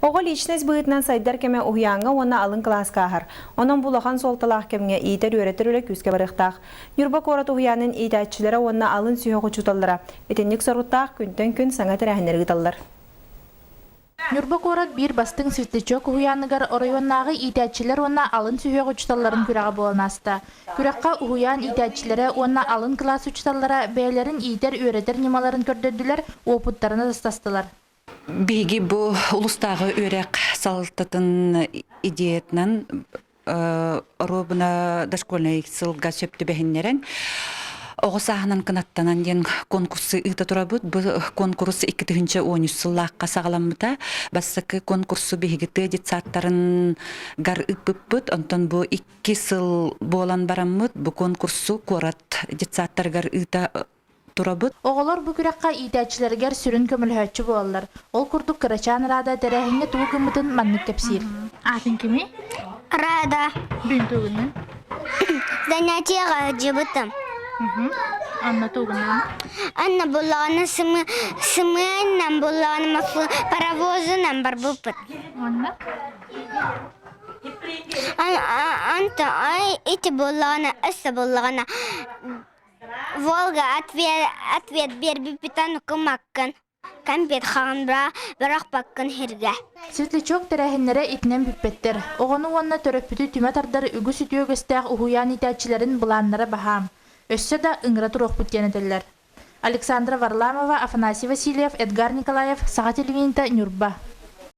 Оҕо личность быһыытынан сайдар кэмэ уһуйааҥҥа уонна алын кылааска ааһар. Онон бу улахан суолталаах кэмҥэ иитэр-үөрэтэр үлэ күүскэ барыахтаах. Ньурба куорат уһуйаанын иитээччилэрэ уонна алын сүһүөх учууталлара итинник соруктаах күнтэн күн саҥа тэрээһиннэри ыыталлар. Ньурба куорат биир бастыҥ Светлячок уһуйааныгар оройуоннааҕы иитээччилэр уонна алын сүһүөх учууталларын күрэҕэ буолан ааста. Күрэххэ уһуйаан иитээччилэрэ уонна алын кылаас учууталлара бэйэлэрин иитэр-үөрэтэр ньымаларын көрдөрдүлэр, уопуттарын атастастылар. Биһиги бу улустааҕы үөрэх салалтатын идеятынан оруобуна дошкольнай сылга сөп түбэһиннэрэн оҕо сааһынан кынаттанан диэн конкурсу ыыта турабыт. Бу конкурс 2013 сыллаахха саҕаламмыта. Бастакы конкурсу биһиги тыа детсадтарын гар ыыппыппыт. Онтон бу икки сыл буолан бараммыт бу конкурсу куорат детсадтарыгар ыыта турабыт. Оҕолор бу күрэххэ иитээччилэригэр сүрүн көмөлөһөөччү буолаллар. Ол курдук кырачаан Рада тэрээһиҥҥэ тугу гыммытын маннык кэпсиир. Аатын кимий? Рада. Бүгүн тугунан? Занятиеҕа сылдьыбытым. Анна тугунан? Анна буллаҕына сымыаннан буллаҕына паровозунан барбыппыт. Анна? Анта ити буллаҕына өссө буллаҕына Волга ответ биэрбиппитэн укумаккын, компьютер хаҕын бырахпаккын сиргэ. Светлячок тэрээһиннэрэ итинэн бүппэттэр. Оҕону уонна төрөппүтү түмэ тардар үгүс үтүө үгэстээх уһуйаан иитээччилэрин былааннара баһаам. Өссө да ыҥыра туруохпут диэн этэллэр. Александра Варламова, Афанасий Васильев, Эдгар Николаев, Саха телевидениета, Ньурба.